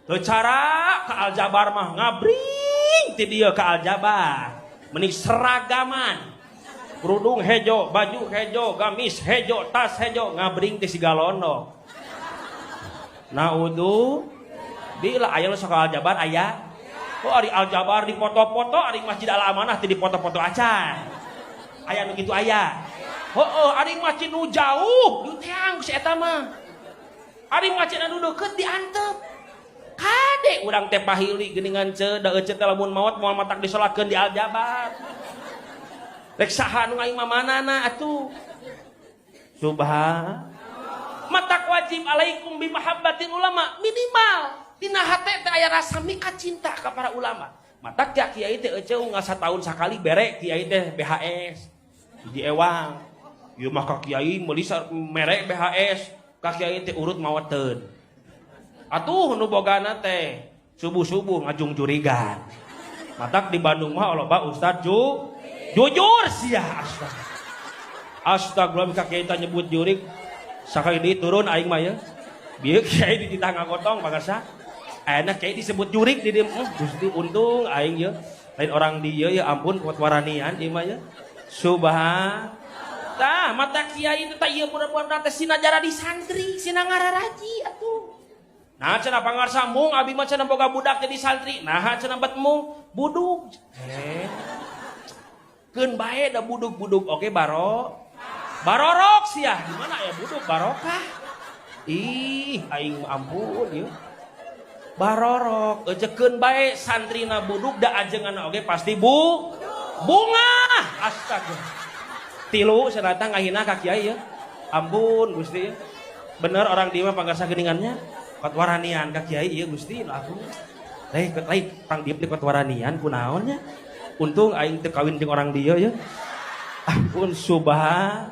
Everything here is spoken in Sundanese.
Teu cara ka Aljabar mah ngabring ti dieu ka Aljabar. Meni seragaman. Kerudung hejo, baju hejo, gamis hejo, tas hejo, ngabring ti Sigalondo. Naudzu bila aya nu sok Aljabar aya. Oh, ari Aljabar dipoto-foto, ari Masjid Al Amanah teu dipoto-foto acan. Aya nu kitu aya. Heueuh, ari masjid nu jauh diteang si eta mah. Ari masjid anu deukeut diantep. Kade urang teh pahili geuningan ceu da eceu teh lamun maot moal matak disolatkeun di Aljabar. Rek saha nu ngaimamanana atuh. Subhan. Matak wajib alaikum bi mahabbatil ulama, minimal dina hate teh aya rasa mika cinta ka para ulama. Matak ya kiai teh eceu unggal satahun sakali bere kiai teh BHS. Hiji ewang. Ieu mah ka kiai meuli mere BHS, ka kiai teh urut mawateun. Atuh nu bogana teh subuh-subuh ngajung jurigan. Matak di Bandung mah loba ustad jujur sia, astaga. Astagfirullah, ka kiai teh nyebut jurig sakali deui turun aing mah ya. Bieu kiai dititah ngagotong pagarsa. Ayeuna kiai disebut jurig di dieu. Gusti untung aing ye. Lain orang dieu ya ampun kuat waranian ieu mah ya. Subhan. Tah mata kiai teh ieu budak-budak teh sina jaradi santri, sina ngararaji atuh. Nah cenah pangarsa mung abi mah cenah boga budak jadi santri. Nah cenah bet mung budug. Keun bae da budug-budug oke baro. Barorok sia, di mana aya budug barokah. Ih, aing ampun ieu. Barorok, ecekeun bae santrina budug da ajenganna oge pasti bu bunga. Astaga. Tilu cenah ngahina ka kiai ya. Ampun Gusti ya. Bener orang dieu mah pangarsa geuningannya kot waranian ka kiai ieu Gusti aku. Lain lain orang dieu teh kot waranian kunaon nya. Untung aing teu kawin jeung orang dieu ya. Ampun subhan.